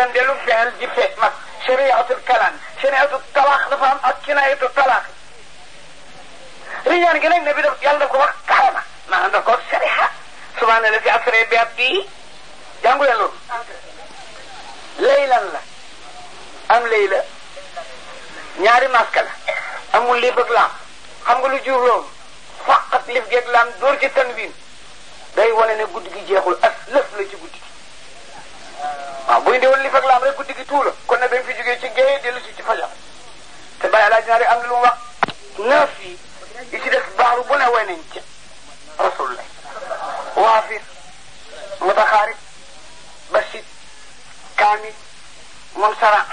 delu feel ji fe mat shari'atul kalam shari'atul talaq dafa am ak kinayatul talaq riñaan gi nag ne bi daf yàlla daf ko wax karama maanaam daf ko shari'a subhaana la fi asra bi abdi jàngu leen loolu laylan la am layla ñaari maska la amul lif ak laam xam nga lu jur loolu faqat lif geeg laam dóor ci tanwin day wane ne guddi gi jeexul as lëf la ci guddi gi waaw buy ndiwoon lif ak laam rek guddi gi tuula kon nag dañ fi jógee ci géeye dellu ci fajar te bàyyi laaj ñaari am na lu mu wax neuf yi ci def baaru bu ne way nañ ci rasulullah waafir mutaxaarib basit kaamil moom sara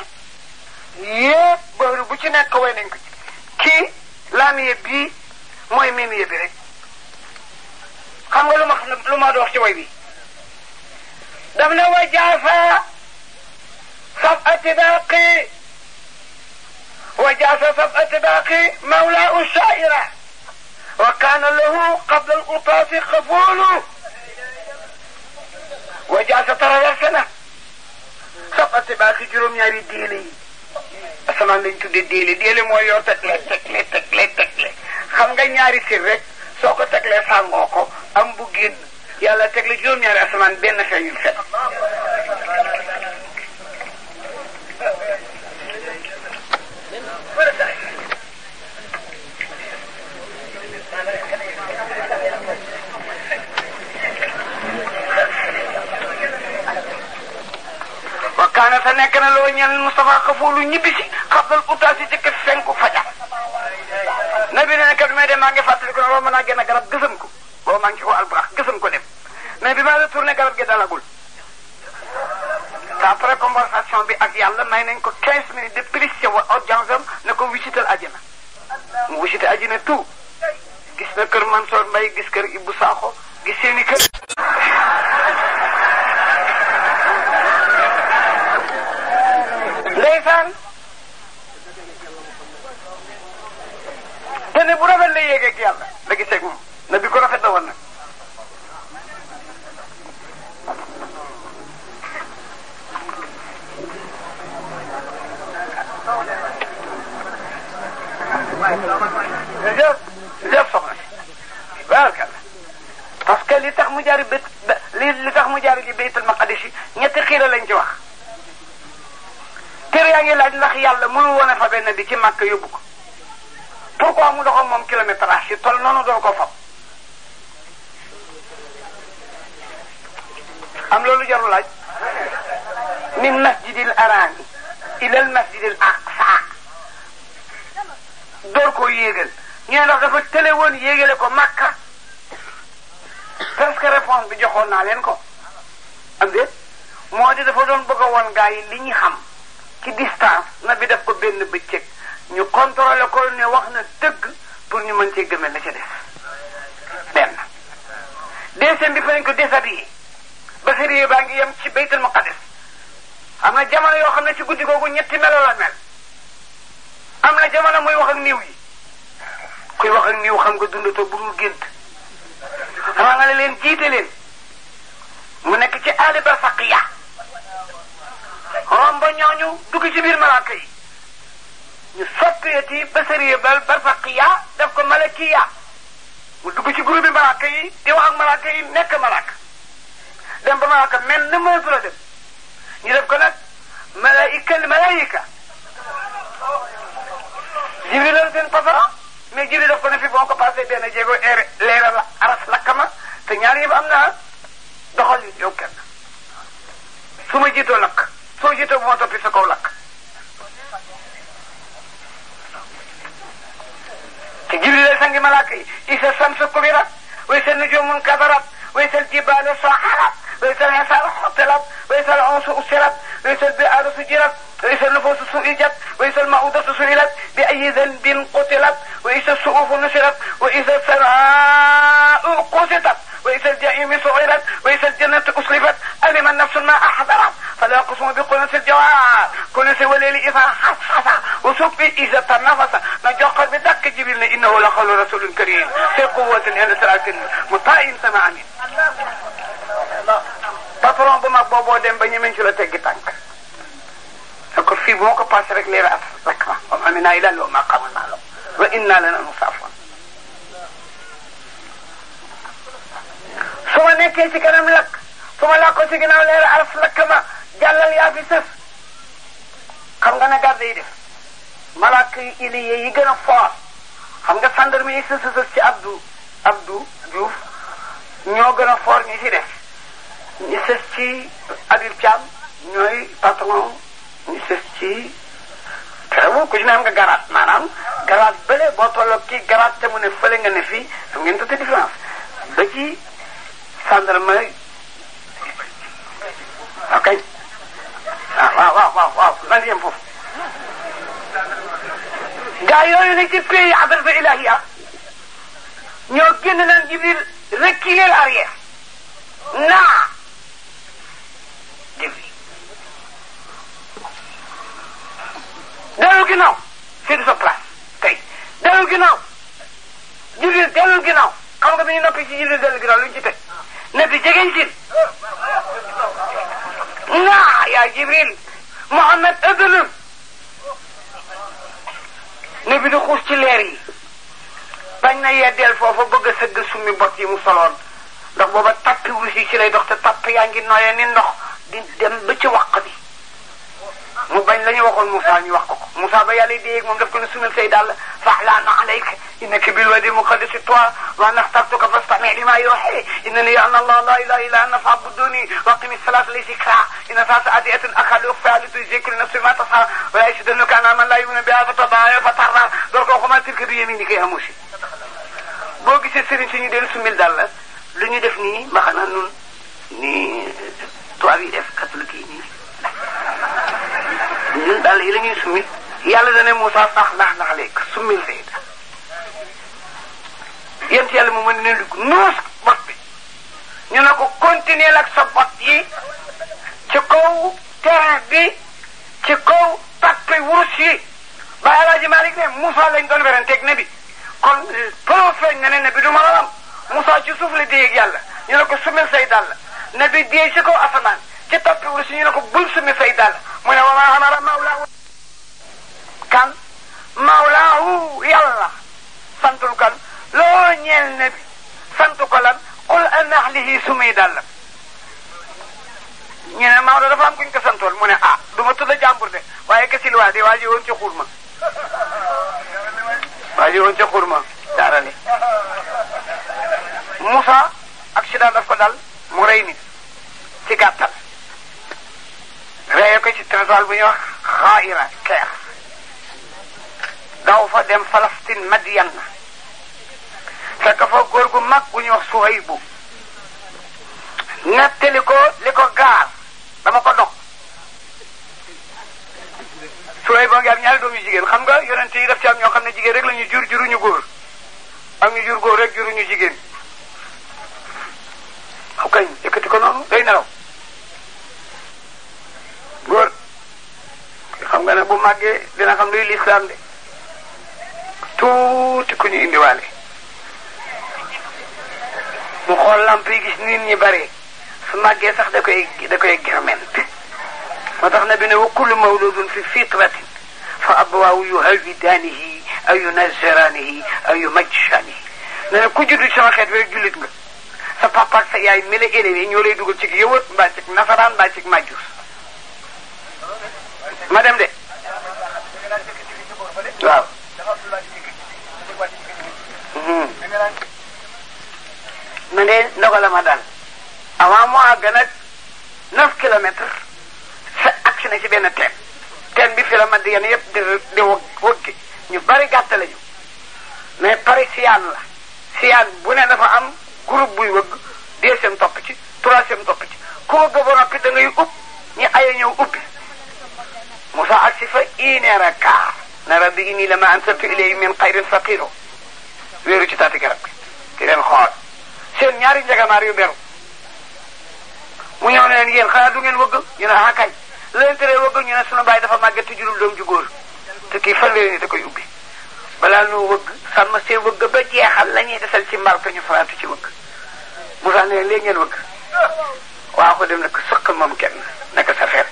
yépp baaru bu ci nekk way nañ ko ci kii laamiye bii mooy miimiye bi rek xam nga lu ma dox ci way bi daf ne wa jaafa sab atibaqi wa jaafa sab atibaqi mawlaa shaa'ira wa kaana lahu qabla al-utaasi xafuulu wa jaafa traversé na sab atibaqi juróom-ñaari diile yi asamaan lañ tudde diile mooy yor tegle xam nga ñaari sir rek soo ko teglee sàngoo ko am bu génn yàlla tegle juróom-ñaari asamaan benn feeñul fet wa kaana te nekk na loo ñeel Moustapha xafoolu ñibbisi xabdal utaasi ci kër fenku fajar nabi ne kat may dem maa ngi fàttali ko ne romb naa genn garab gësam ko boobu maa ngi ci ko alburax gësam ko dem mais bi ma retourné garab gi dalagul après conversation bi ak yàlla may nañ ko 15 minutes de plus ci audience am ne ko visitel àjjana mu visité àjjana tout gis na kër Mansour Mbaye gis kër Ibou Sakho gis seeni kër ndeysaan te ne bu rafet la yéegee ak yàlla la gisee moom na bi ko rafet la woon nag jërëjëf soxna si barkalla parce que li tax mu jaari bét li tax mu jaari ji Baytul Maqdis ñetti xiira lañ ci wax téere yaa ngi laaj ndax yàlla mënu woon a fa benn bi ci Makka yóbbu ko pourquoi mu doxoon moom kilométrage yi toll noonu doo ko fab am loolu jarul laaj min masjidil araami ilal masjidil aqsa door koo yéegal ñu ne ndax dafa tële woon yéegale ko Makka presque réponse bi joxoon naa leen ko am déet moo di dafa doon bëgg a woon gaa yi li ñu xam ci distance na bi def ko benn bëccëg ñu contrôlé ko ne wax na dëgg pour ñu mën cee gëmee la ca def benn deuxième bi fa nañ ko déshabillé basarié baa ngi yem ci Baytul Maqdis am na jamono yoo xam ne ci guddi googu ñetti melo la mel am na jamono muy wax ak niiw yi kuy wax ak niiw xam nga dundatoo bu dul gént xamaa nga leen jiite leen mu nekk ci aali barsaqiya romb ñooñu dugg ci biir malaaka yi ñu soppiyati basariye bal barsaqiya def ko malakiya mu dugg ci groupe bi malaaka yi di wax ak malaaka yi nekk malaaka dem ba malaaka mel na mënatu la dem ñu def ko nag malaayika Jibril la seen pasara mais Jibril def ko ne fi boo ko passé benn jéego leeral la aras lakkama te ñaar yëpp am naa doxal yi yow kenn su ma jiitoo lakk soo jiitoo bu ma toppi sa kaw lakk te Jibril la sangi malaaka yi isa samsu kubirat wa isa nujumun kadarat wa isa aljibalu saharat wa isa al-hisaru hutilat wa isa al-unsu usirat wa isa al-bi'aru sujirat wa isa al-nufusu su'ijat wa isa al-ma'udatu su'ilat bi ayyi dhanbin qutilat wa isa as-su'ufu nusirat wa isa as-samaa'u qusitat wa isa al-jahimu su'irat wa isa al-jannatu uslifat alima nafsun ma ahdarat fala uqsimu bi khunus al-jawar kunus wal-layli idha hasasa wa subhi idha tanafasa na joxal bi dakk Jibril ne innahu la qawlu rasulin karim fi quwwatin inda siratin muta'in sama amin patron bu mag booboo dem ba ñemeñ ci la teggi tànk fii boo ko passé rek leer at rek ma wa maa minnaa illaa lahu maqaamun ma'luum wa innaa lanahnu al-musaffiruun su ma nekkee ci kanam lakk su ma làkkoo ci ginnaaw leer araf lakk ma jàllal yaa fi sës xam nga ne garde yi def malaaka yi iliye yi gën a fort xam nga gendarme yi sës ci Abdou Diouf ñoo gën a fort ñi ci def ñi sës ci Habib Thiam ñooy patron ñi sës ci teewul ku ci ne am nga garaat maanaam garaat bële boo tolloo kii garaat te mu ne fële nga ne fii xam ngeen tuuti différence ba ci gendarme ok waaw lan yem foofu gaa yooyu nag ci pays hadratu ilahiya ñoo génn naan Jibril reculer arrière naa Jibril dellu ginnaaw fii du sa place tey dellu ginnaaw Jibril dellu ginnaaw xam nga bi ñu noppi ci Jibril dellu ginnaaw lu ñu ci teg ne bi jegeñ si naa yaa Jibril Muhammad ëddalul ne bi di xuus ci leer yi bañ na yeddeel foofa bëgg a sëgg summi bot yi mu soloon ndax booba tappi wurus yi ci lay dox te tappi yaa ngi nooyee ni ndox di dem ba ci waq bi mu bañ la ñu waxoon Moussa ñu wax ko Moussa ba yàlla déyeeg moom daf ko ne sumil say dàll faxlaana alayka innaka bil wadi muqaddasi tuwa wa ana axtartuka fastami lima yuuxi innani ana allah la ilaha illa ana fa'buduni wa aqimi salata li zikra inna saata atiyatun akadu fa'altu zikri nafsi ma tasa wa yashhadunaka ana man la yuminu biha fatabaya fatarra door ko xamal tilka bi yaminika ya Musa boo gisee sëriñ si ñu del sumil dàll lu ñu def nii mbaxana nun nii tubaab yi def catholique yi nii ñun daal yi la ñuy summi yàlla dana Moussa sax nax lekk summil say daal yéen yàlla mu mën ne nuus bot bi ñu ne ko continuer ak sa bot yi ci kaw terrain bi ci kaw tappi wurus yi ba El Hadj Malick ne Moussa lañ doon weranteeg ne bi kon profet nga ne bi du ma la am Moussa ci suuf la déyeeg yàlla ñu ne ko summil say dàll ne bi déey ci kaw asamaan ci tappi wurus yi ñu ne ko bul summi say dàll mu ne wa maa amara mawlaahu kan mawlaahu yàlla santul kan loo ñeel ne bi sant ko lan qul an ahlihi sumay dàllam ñu ne Maodo dafa am kuñ ko santool mu ne du ma tudd jàmbur de waaye que silwaa di waa ji woon ci xurma daarale Moussa accident daf ko dal mu rey nit ci gàttal reye ko ci trésor bu ñuy wax xaayira keex daw fa dem Palestine Madiyan fekk fa góor gu mag bu ñuy wax Suhaybu nettali ko li ko gaar dama ko dog Suhaybu ngi am ñaari doom yu jigéen xam nga yonent yi daf ci am ñoo xam ne jigéen rek la ñu jur juruñu góor am ñu jur góor rek juruñu jigéen xaw kañ yëkkati ko noonu day nelaw góor xam nga ne bu màggee dina xam luy lislaam de tuuti ku ñu indiwaale mu xool lamp yi gis nit ñi bare su màggee sax da koy germent moo tax na bi ne wa kullu mawludun fi fitratin fa abawaahu yuhawwidaanihi aw yunazziraanihi aw yumajjisaanihi ne ne ku juddu ci sama xeet bi rek jullit nga sa papa ak sa yaay mi la élevé ñoo lay dugal ci yëwat mbaa ci nasaraan mbaa ci majjus ma dem de waaw ma ne ndogala ma daal avant mu àgg nag 9 kilomètres sa agsi na ci benn teen bi fi la ma di yenn yëpp di wëgge ñu bari gàtt lañu mais pare siyaan la siyaan bu ne dafa am groupe buy wëgg deuxième topp ci troisième topp ci ku wëgg ba noppi da ngay ub ñu aye ñëw ubbi Moussa agsi fa 1h15 na rabbi inni lama anzaltu ilayhi min xayrin faqiru wéeru ci taati garab gi ki leen xool seen ñaari njagamaar yu beru mu ñëw ne leen yéen xanaa du ngeen wëgg ñu ne kañ leen tere wëgg ñu ne sunu baay dafa màgget te jurul doom ju góor te kii fanweeri ni da koy ubbi balaa noo wëgg sàmm see wëgg ba jeexal la ñuy desal ci mbalka ñu faraatu ci wëgg Moussa ne leen léegi ngeen wëgg waa ko dem nag sëq moom kenn naka sa feet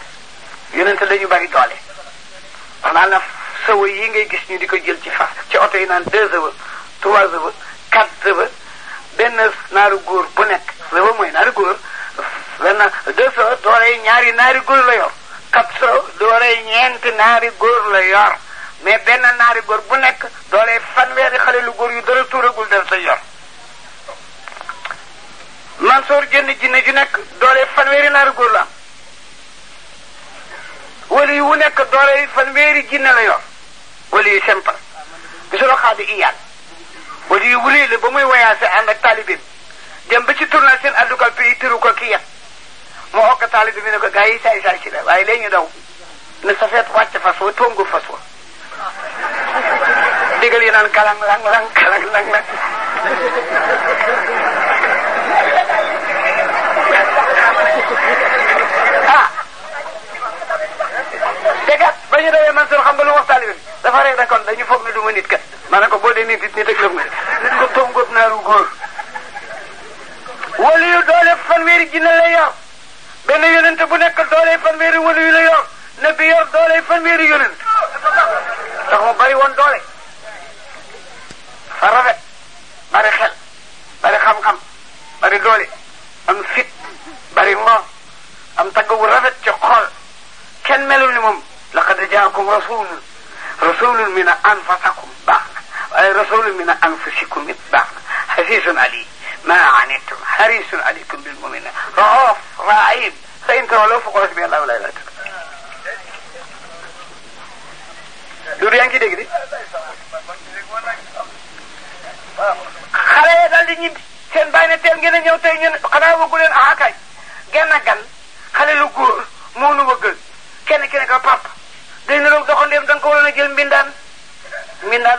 yonente dañu bari doole naa la sawa yi ngay gis ñu di ko jël ci fas ci oto yi naan 2 chevaux 3 chevaux 4 chevaux benn naaru góor bu nekk chevaux mooy naaru góor benn 2 chevaux doole ñaari naari góor la yor 4 chevaux doole ñeenti naari góor la yor mais benn naari góor bu nekk doole fanweeri xale lu góor yu dara tuuragul dara sa yor Mansoor jënd jinne ju nekk doole fanweeri naari góor la am wala yu wu nekk doole fanweeri jinne la yor wala yu simple gisuloo xaadi iyaan wala yu wuli la ba muy voyagé ànd ak taalibim dem ba ci tournage seen àddukal pays tëru ko kii yet moo okk taalibi mi ne ko gars yi saay saay ci la waaye léegi ñu daw ne sa feet wàcc fas wa tongu fas wa digal yi naan kalang lang lang kalang lang lang tegat ba ñu dawee Mansour xam nga lu wax taalibe bi dafa rek da kon dañu foog ne du ma nit kat ma ne ko boo dee nit ak lëf nga nit ko tongoot naaru góor wala yu doole fanweeri jinne la yor benn yonent bu nekk doole fanweeri wala yu la yor nabi yor doole fanweeri yonent ndax mu bari woon doole fa rafet bari xel bari xam-xam bari doole am fit bari ngor am tagg wu rafet ci xol kenn melul ni moom laqad jaakum rasulun min anfusikum baax na waaye rasulun min anfusikum it baax na hasiisun alaykum maa anittum hariisun alaykum bil mu'miniina ra'uuf rahiim fa in tawallaw faqul hasbiya Allahu laa ilaaha illaa huwa yaa ngi dégg di xale yi daal di ñibbi seen bàyyi ne teel ngeen a ñëw tey ñun xanaa wëggu leen kay genn gan xale lu góor moo nu wëggal kenn ki ne ko papa day niroog doxandeem da nga ko waroon a jël mbindaan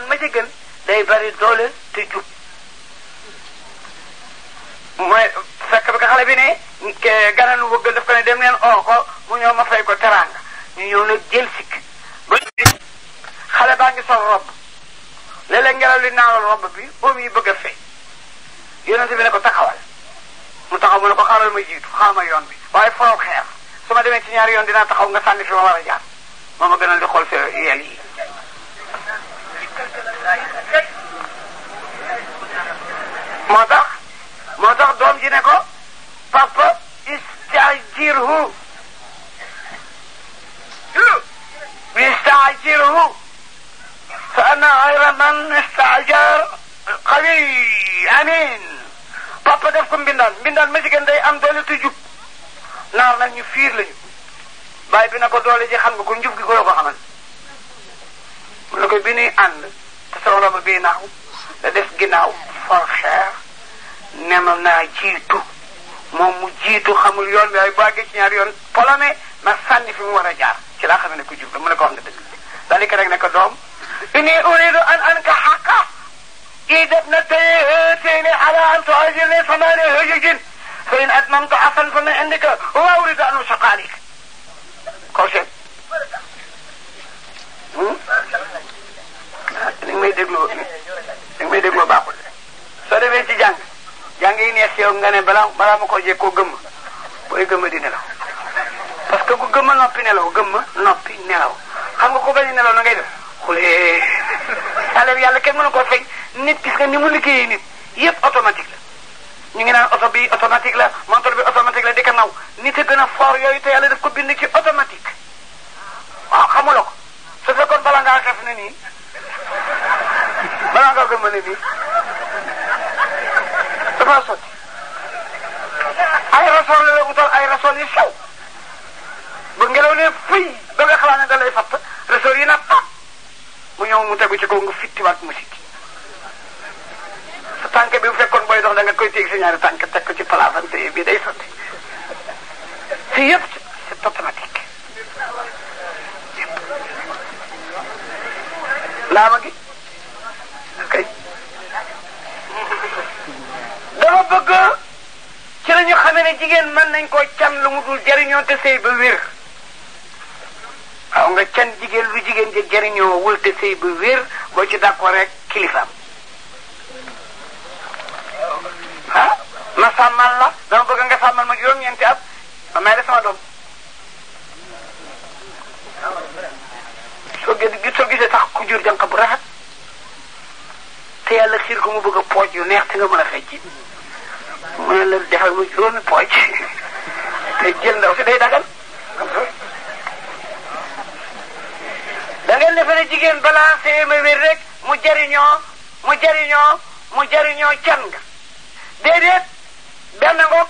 ma ci gën day bari doole te jub mooy fekk bi ko xale bi ne gananu wëggal daf ko ne dem leen oo ko mu ñëw ma fay ko teraanga ñu ñëw nag jël sikk ba xale baa ngi sol robb léeg-léeg ngelaw li naawal robb bi oom yi bëgg a fay yonente bi ne ko taxawal mu taxaw mu ne ko xaaral ma jiitu xaaral ma yoon bi waaye foo xeer su ma demee ci ñaari yoon dinaa taxaw nga sànni fi ma war a jaar moo ma gënal di xool fi yel yi moo tax doom ji ne ko papa istajirhu fa ana xayra man istajar qawi amin papa def ko mbindaan ma jigéen day am doole te jub naar nag ñu fiir lañu bàyyi bi na ko doole ji xam nga ko njub gi ko la ko xamal mu ne ko bi ñuy ànd te sama roba bii naaw da def ginnaaw for xeer nemal naa jiitu moom mu jiitu xamul yoon bi waaye bu àggee ci ñaari yoon polome ma sànni fi mu war a jaar ci laa xam ne ko jub la mu ne ko wax nga dëgg dalika rek ne ko doom inni uridu an ankaxaka إذا ابنتين على أن تعجلني 8 هجج فإن أتممت عفوا فمن عندك وأريد أن أشق عليك كوشن li may dégloo baaxul soo demee ci jàng yi neex yow nga ne balaa ma ko jekkoo gëmm booy gëmm di nelaw parce que ku gëmm noppi nelaw xam nga ko bañ nelaw na ngay def xulee yàlla kenn mënu ko feeñ nit gis nga ni mu liggéeyee nit yëpp automatique la ñu ngi naan oto bi automatique la montre bi automatique la di ko naw nit a gën a fort yooyu te yàlla daf ko bind ci automatique waaw xamuloo ko su fekkoon bala ngaa xef ne nii balaa ngaa gëm ne nii dafa sotti ay rasool la utal ay rasool yu sew ba ngelaw ne fëy ba nga xalaat ne da lay fatt rasool yi na pap mu ñëw mu tegu ci kaw nga fittiwaat mu sikki sa tànk bi bu fekkoon booy dox da nga koy téeg sa ñaari tànk teg ko ci palaasam te bii day sotti si yëpp c'est automatique laama gi kay dafa bëgg ci la ñu xamee ne jigéen mën nañ koo can lu mu dul jariñoo te sëy ba wér waaw nga can jigéen lu jigéen ja jariñoo wul te sëy ba wér boo ci d'accord rek kilifaam ah ma sàmmal la dama bëgg nga sàmmal ma juróom-ñeenti at ma may la sama doom soo soo gisee sax ku jur jànq bu rafet te yàlla xiir ko mu bëgg a pooj yu neex te nga mën a fecc mu ne la defal mu juróomi pooj te jël ndaw si day dagal da ngeen defe ne jigéen balaa see ma wér rek mu jariñoo can nga déedéet benn ngoog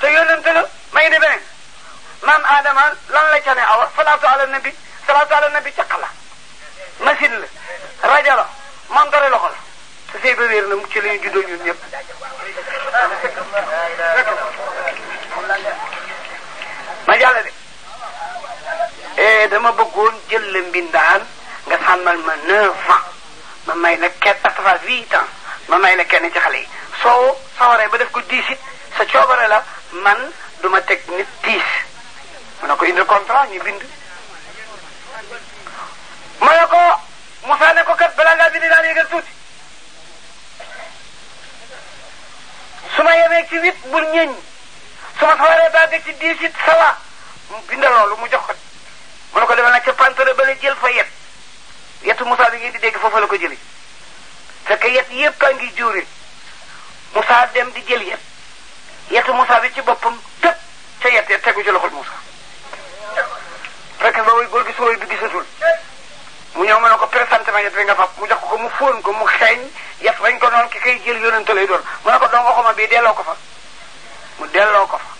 te yónnante la may di beneen maam Adama lan la cane awa salaatu ala nabi caq la machine la rajo la montare loxo la te sëy ba wér na mu ci la ñu juddoo ñun ñëpp ma jàll de dama bëggoon jël la mbindaan nga sàmmal ma 9 ans ma may la kenn astafal 8 ans ma may la kenn ci xale yi soo sawaree ba def ko 10 it sa coobare la man duma teg nit 10 mu ne ko indi contrat ñu bind ma ne ko Moussa ne ko kat balaa ngaa bind naa yëgal tuuti su ma yemee ci 8 bul ñeñ su ma sawaree ba deg ci 10 it sawa mu bind loolu mu jox ko mu ne ko demal nag ca pantere ba la jël fa yetu Moussa bi ngeen di dégg foofu la ko jëlee fekk yet yëpp a ngi juure Moussa dem di jël yetu Moussa bi ci boppam tëb ca yet tegu ci loxol Moussa fekk ba way góor gi sooy bi gisatul mu ñëw mu ne ko présenté ma yet bi nga fab mu jox ko mu fóon ko mu xeeñ yet bañ ko noonu ki koy jël yonente lay doon mu ne ko doo nga xoma bii delloo ko fa mu delloo ko fa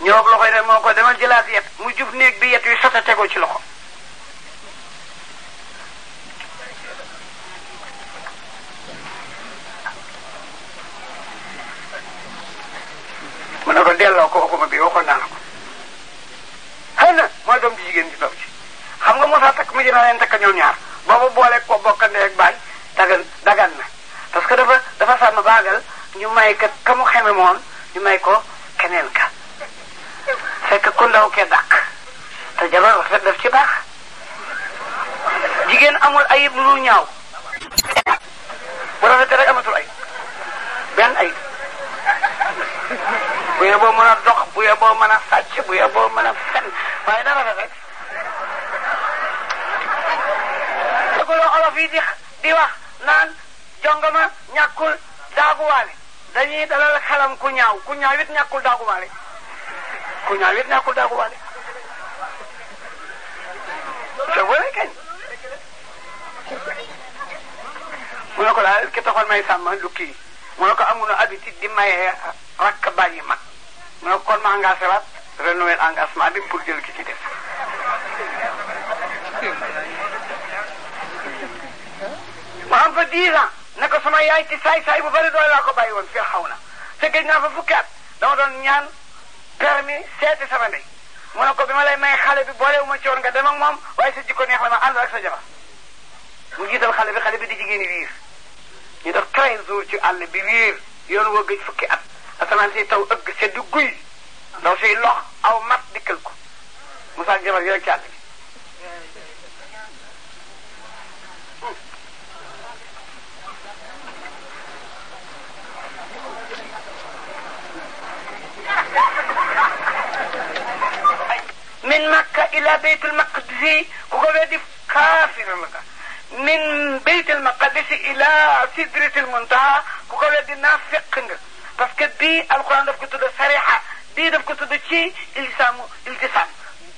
ñëw ak loxoy ne moo ko demal jëlaat yet mu jub néeg bi yet yu sote tegoo ci loxo mu ne ko delloo ko waxuma bi waxoon naa la ko xëy na mooy doom ji jigéen ji daw ci xam nga Moussa takk mu jëna leen takk ñoom ñaar boobu boole ko bokkandee ak baay dagan na parce que dafa sàmm baagal ñu may ka mu xeme moon ñu may ko keneen ka fekk ku ndaw ke dàq te jabar rafet daf ci baax jigéen amul ayib lu ñaaw bu rafetee rek amatul ayib benn ayib bu yeboo mën a dox bu yeboo mën a sàcc bu yeboo mën a fen waaye dara rafet dëggaloo olof yi di wax naan jongama ñàkkul daaguwaale dañuy dalal xelam ku ñaaw it ñàkkul daaguwaale ku ñaaw it ñàkkul daaguwaale te wala kañ mu ne ko daal ki taxoon may sàmm lu kii mu ne ko amuñu habitude di maye rakk bàyyi mag mu ne ko kon ma engagé waat renouveler engagement bi pour jël ki ci def ma am fa 10 ans ne ko sama yaay ci saay bu bari doole laa ko bàyyi woon fii xaw na te gëj naa fa fukki at dama doon ñaan permis seeti sama ndey mu ne ko bi ma lay may xale bi boolewu ma ci woon nga dem ak moom waaye sa jikko neex la ma ànd ak sa jabar mu jiital xale bi di jigéeni wiir ñu def 13 jours ci àll bi wiir yoon woo gëj fukki at asamaan si taw ëgg seddu guy ndaw siy lox aw mat dikkal ko Moussa jabar yi rek ci àll bi min Makka ila baytul maqdisi ku ko weddi kaafir la min baytul maqdisi ila sidratil muntaha ku ko weddi naafiq nga parce que bii alquran daf ko tudd sariha bii daf ko tudd ci iltisam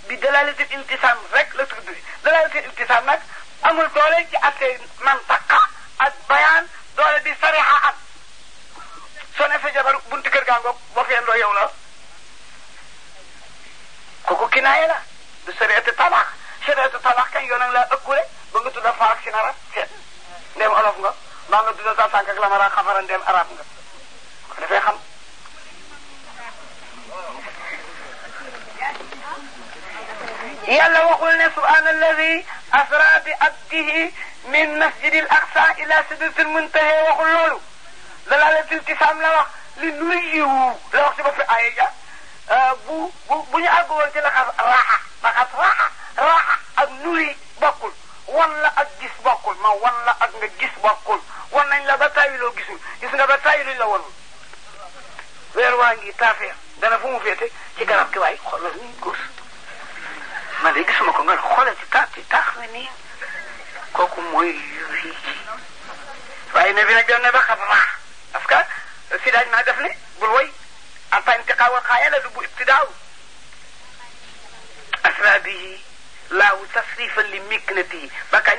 bi dalalatul iltisam rek la tudd dalalatul iltisam nag amul doole ci atte mantaqa ak bayaan doole bi sariha am soo ne sa jabar buntu kër gaa ngoog boo fi yendoo yow la kooku kinaaye la du sariatu talaaq kañ yoonam la ëkkule ba nga tudda faak si nara seet ndem olof nga mbaa nga tudda sa sànk ak lamara xafara ndem arab nga ko dafay xam yàlla waxul ne subhaana alladi asra bi abdihi min masjidil aqsa ila sidratil muntaha waxul loolu dalalatul iltisaam la wax li nuriyihu la wax ci bopp aaya ja bu ñu àgg woon ci la xas raaxa ak nuri bokkul wan la ak gis bokkul ma wan la ak nga gis bokkul wan nañ la ba tayiloo gisul gis nga ba tayiluñ la wanul weer waa ngi taafeer dana fu mu féete ci garab gi waay xoolal ni góos man de gisuma ko nga ne xoolal ci tax na nii kooku mooy yuuxi waaye ne bi nag doon na ba xam parce que sidaaj maa def ne bul woy ata intiqaa xaaya la du bu ibtidaaw asra bihi laahu tasrifan li miknatihi ba kañ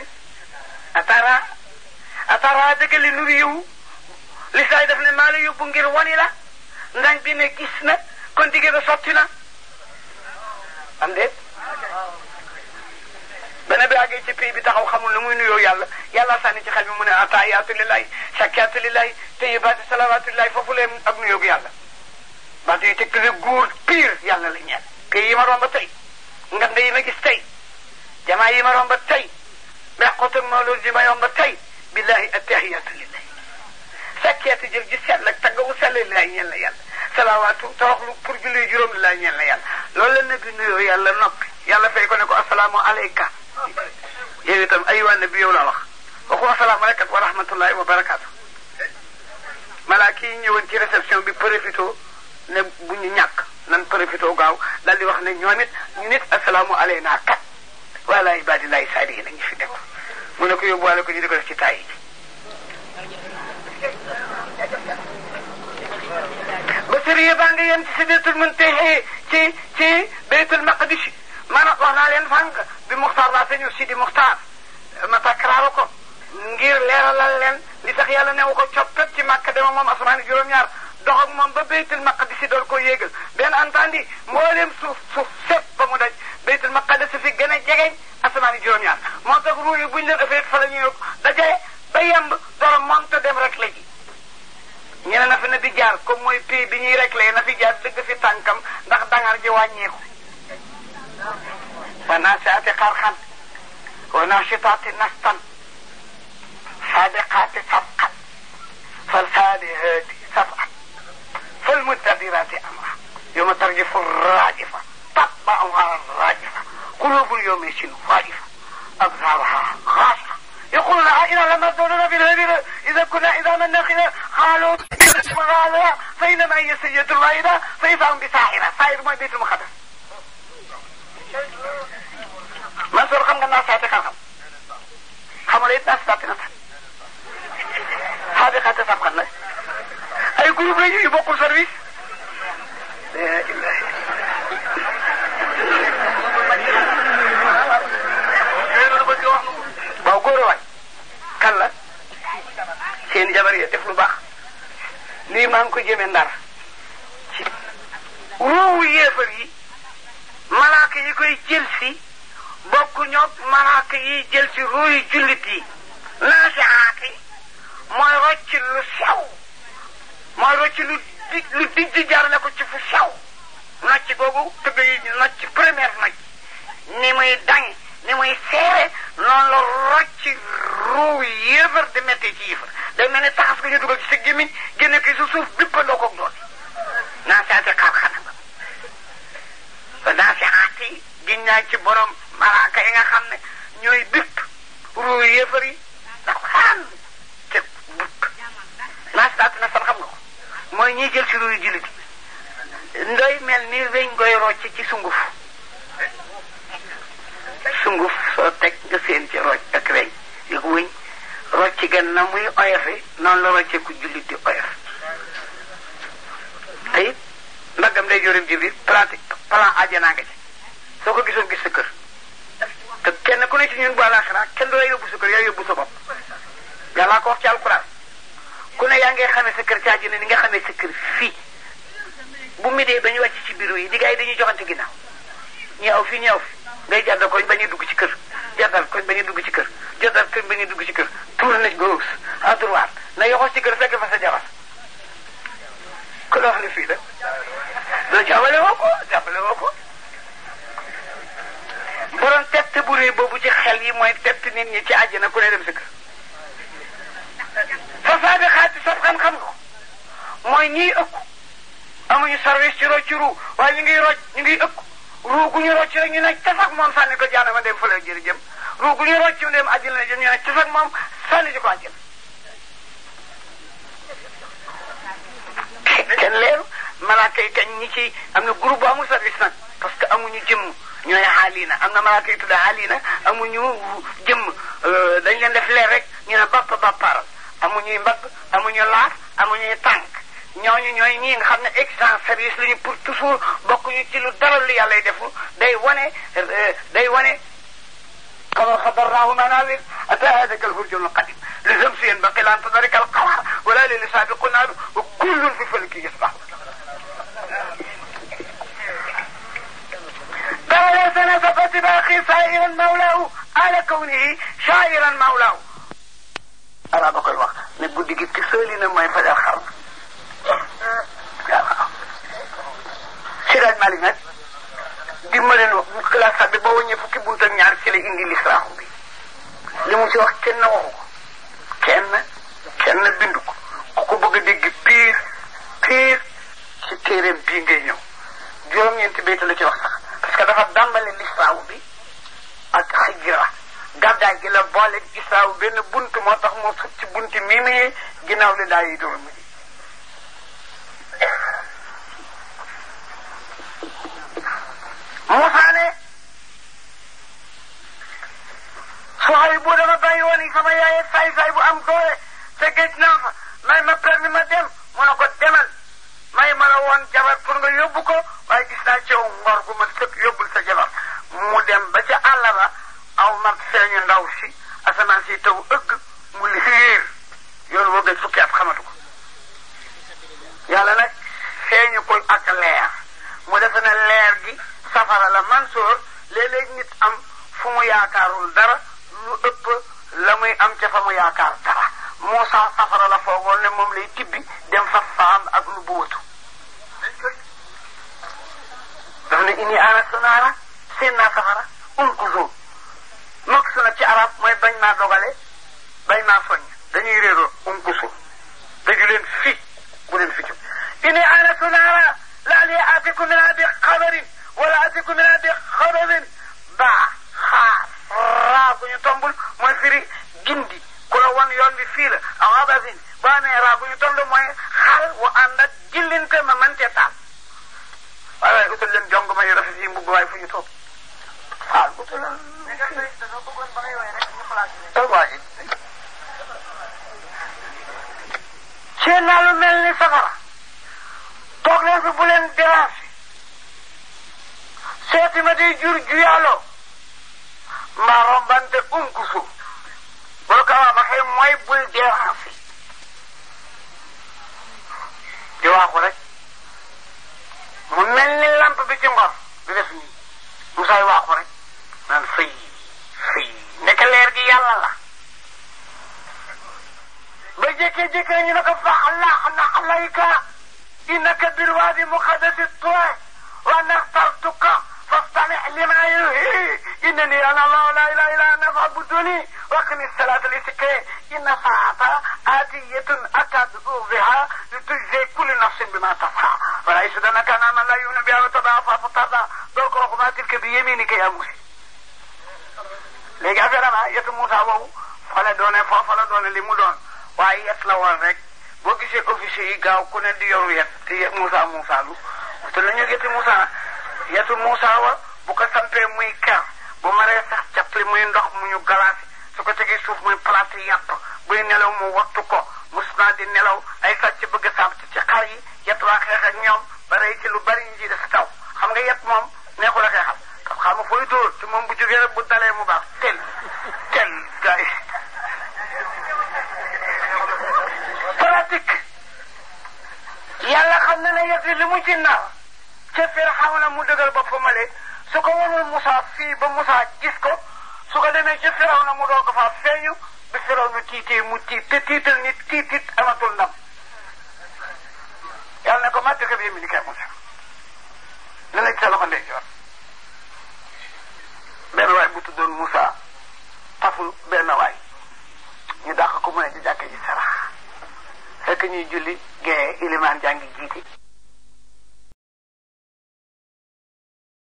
atara dëgg li nu yiw li saay def ne maa la yóbbu ngir wani la ngañ bi ne gis na kon digge ba sotti na am déet bana bi àggee ci pays bi taxaw xamul lu muy nuyoo yàlla sànni ci xel bi mu ne atayaatu lillahi sakkaatu lillahi tayyibaatu salawaatu lillahi foofu leen ak nuyoogu yàlla baatu yi tegtale góor pire yàlla la ñeel kay yi ma romba tey ngand yi ma gis tey jamaa yi ma romba tey beqootag mawlud ji ma yomba tey billahi attahiyaatu lillahi sakkaatu jëf ji sell ak taggawu sell lillahi ñeel la yàlla salawaatu toroxlu pour julli juróom lillahi ñeel la yàlla loolu la nabi nuyoo yàlla noppi yàlla fay ko ne ko asalaamu aleyka yow itam aywa nabi yow la wax waxu asalaamu aleyka wa rahmatullahi wa barakaatu malaaka yi ñëwoon ci réception bi profito ne bu ñu ñàkk nan profito gaaw daal di wax ne ñoom it ñu nit asalaamu aleyna kat wala ibadillahi saalihiin ñu fi nekk mu ne ko yóbbuwaale ko ñu di ko def ci taay ji basariya baa nga yem ci sidratul muntaha ci baytul maqdis maanaam wax naa leen fànk bi Muxtaar laa sañu Sidi Muxtaar ma takraaru ko ngir leeralal leen li tax yàlla newu ko coppet ci Màkka dema moom asmaani juróom-ñaar dox ak moom ba baytul maqdis dool ko yéegal benn entandi mboolem suuf sépp ba mu daj baytul maqdis fi gën a jegeñ asmaani juróom-ñaar moo tax ruu yi buñ leen ëffee fa la ñuy dajee ba yemb dara monte dem rek la ji ñene na fi na di jaar comme mooy pays bi ñuy réglé na fi jaar dëgg fi tànkam ndax dangar ji wàññeeku wa naasiaati xarxan wa naashitaati nastan saabiqaati sabqan fal saalihaati sabqan fal muddabiraati amra yawma tarjifu raajifa tatba'uha raajifa quluubul yawma isin waajifa absaaruha xaashi'a يقولون إنا لمردودون في الهدير إذا كنا عظاما نخرة قالوا مغالية فإنما هي سيئة واحدة فإذا هم بساحرة ساحر mooy Baytul Maqdis Mansour xam nga naasiaati xarxam xamula it naasiaati nastan saabiqaati sabqan la ay groupe la yu bokkul service la ilaha waaw góor waay kan la seen jabar yi def lu baax lii maa ngi ko jëme Ndar ci ruuwu yéefar yi malaaka yi koy jël si bokk ñoog malaaka yi jël si ruuyu jullit yi naasiaat yi mooy rocc lu sew mooy rocc lu dijj jaarale ko ci fu sew nocc googu tëgg yi nocc première nocc ni muy dañ ni muy seere noonu la rocc ruu yéefar di méttee ci yéefar day mel ni taxas ko ñu dugal ci sa gémmiñ génne ko su suuf bippandoo koog doon naasiaati xarxan ba naasiaati giñ naa ci borom malaaka yi nga xam ne ñooy bipp ruu yéefar yi ndax xaan te bipp naasiaati na san xam nga ko mooy ñiy jël si ruu yu jullit ndoy mel ni weñ ngoy rocc ci sunguf sunguf soo teg nga seen ci rocc ak weñ yëg wëñ rocc gan na muy oyofe noonu la rocce ku jullit di oyof te it ndaggam day jorim jibril plan àjjanaa nga ci soo ko gisoon gis sa kër te kenn ku ne ci ñun bu àllaaxira kenn du la yóbbu sa kër yaa yóbbu sa bopp yàllaa ko wax ci alquran ku ne yaa ngay xamee sa kër ci àjjana ni nga xamee sa kër fii bu midee ba ñu wàcc ci bureau yi di gars yi dañuy joxante ginnaaw ñi aw fii ñi aw fi ngay jàddal koñ ba ñuy dugg ci kër jàddal koñ ba ñuy dugg ci kër jàddal koñ ba ñuy dugg ci kër tourné gauche à droite na yoxos ci kër fekk fa sa jabar ku la wax ne fii la doo jàppale woo ko borom tett bu rëy boobu ci xel yi mooy tett nit ñi ci àjjana ku ne dem sa kër fa saabiqaati sabqan xam nga ko mooy ñiy ëkku amuñu service ci rocc ru waaye ñu ngi rocc ñu ngi ëkku ruu gu ñu rocc rek ñu ne tafak moom sànni ko jaanama dem fële jëri jëm ruu gu ñu rocc dem àjjana jëm ñu ne tafak moom sànni ko àjjana kenn leeru malaaka yi kañ ñi ci am na groupe bu amul service nag parce que amuñu jëmm ñooy xaalina am na malaaka yi tudd xaalina amuñu jëmm dañ leen def leer rek ñu ne bapp bapparal amuñuy mbagg amuñu laaf amuñuy tànk ñooñu ñooy ñii nga xam ne excellent service lañu pour toujours bokkuñu ci lu dara lu yàlla defu day wane kama xadarnaahu manazil ata hadaka alhurjul qadim li zamsiyan baqilan tadarika alqamar wala lil sabiqu naaru wa kullun fi falki yasbah قال سنفقت باقي سائرا مولاه على كونه شاعرا مولاه أرابك الوقت نقول دي تسولينا ما يفعل الخرب Siraaj Malik nag dimbale nu classe bi ba wëññee fukki bunt ak ñaar ci la indi lisraaxu bi li mu ci wax kenn waxu ko kenn bindu ko ku ko bëgg a dégg piir ci téeréem bii ngay ñëw juróom-ñeenti bayt la ci wax sax parce que dafa dàmbale lisraaxu bi ak xijra gàddaay gi la boole gisraaxu benn bunt moo tax moo sut ci bunti mii ginnaaw li daa yi doon mu Moussa ne Suhayb bu dama bàyyi woon yi sama yaay saay bu am doole te géej naa fa may ma permis ma dem mu ne ko demal may ma la woon jabar pour nga yóbbu ko waaye gis naa ci yow ngor gu ma sëkk yóbbul sa jabar mu dem ba ca àll ba aw mag feeñu ndaw si asamaan si taw ëgg mu liir yoon woo gëj fukki at xamatu ko yàlla nag feeñu ko ak leer mu defe ne leer gi safara la Mansoor léeg-léeg nit am fu mu yaakaarul dara lu ëpp la muy am ca fa mu yaakaar dara Muusaa safara la foogoon ne moom lay tibbi dem fa faam ak lu bu wëtu daf ne inni aanastu naara seen naa safara unkuzu nokk su na ci arab mooy bañ naa dogale bañ naa soññ dañuy réeroo unkuzu daju leen fi bu leen fi jub inni aanastu naara la'allii aatiikum minhaa bi xabarin wala atiku mina bi xabarin baa xaar raa gu ñu tombul mooy firi gindi ku la won yoon bi fii la xabarin baa nee raa gu ñu tombul mooy xaal wu ànd ak jillinte ma man cee taal waaye utal leen jong ma yu rafet yi mbugg waaye fu ñu toog xaal utal leen waaye seen naa lu mel ni safara toog leen fi bu leen déranger seeti ma day jur juyaaloo mbaa rombante unkusu boo ko waxee mooy bul déranger di waaxu rek mu mel ni lamp bi ci ngor di def nii Musaay waaxu rek naan fëy nekk leer gi yàlla la ba jékkee ñu ne ko faxlaa alayka innaka bilwaadi muqaddasi tuwa wa naxtartuka فاستمع لما يوحي إنني أنا الله لا إله إلا أنا فاعبدوني وأقم الصلاة لذكري إن الساعة آتية أكاد بها لتجزي كل نفس بما تسعى ولا يصدنك عن من لا يؤمن بها وتضعف فتضع ذوق رحمة تلك بيمينك يا موسى léegi affaire am yetu Moussa boobu fa la doone li mu doon waaye yet la woon rek boo gisee officier yi gaaw ku ne di yor yet te Moussa lu te la ñu yetu Moussa yetu Moussa wa bu ko sampee muy ker bu maree sax capli muy ndox mu ñu galaasi su ko tegee suuf muy plate yàpp buy nelaw mu wattu ko mus naa di nelaw ay sàcc bëgg a sàmt ci xar yi yet waa xeex ak ñoom ba rey ci lu bari ñu ci def taw xam nga yet moom neexul a xeexal parce que xam nga fooy dóor te moom bu jógee rek bu dalee mu baax tel gars yi pratique yàlla xam na ne yet li mu ci nar ca Firawna mu dëgër boppamale su ko wanul Moussa fii ba Moussa gis ko su ko demee ca Firawna mu doog ko faa feeñu ba Firawna tiitee mu tiit te tiital nit tiitit amatul ndam yàlla ne ko màtt ko bi mi ni kay Moussa ne la ci sa loxo ndeyjoor benn waay bu tuddoon Moussa taful benn waay ñu dàq ko mu ne di jàkk ji sarax fekk ñuy julli gee ilimaan jàngi jiiti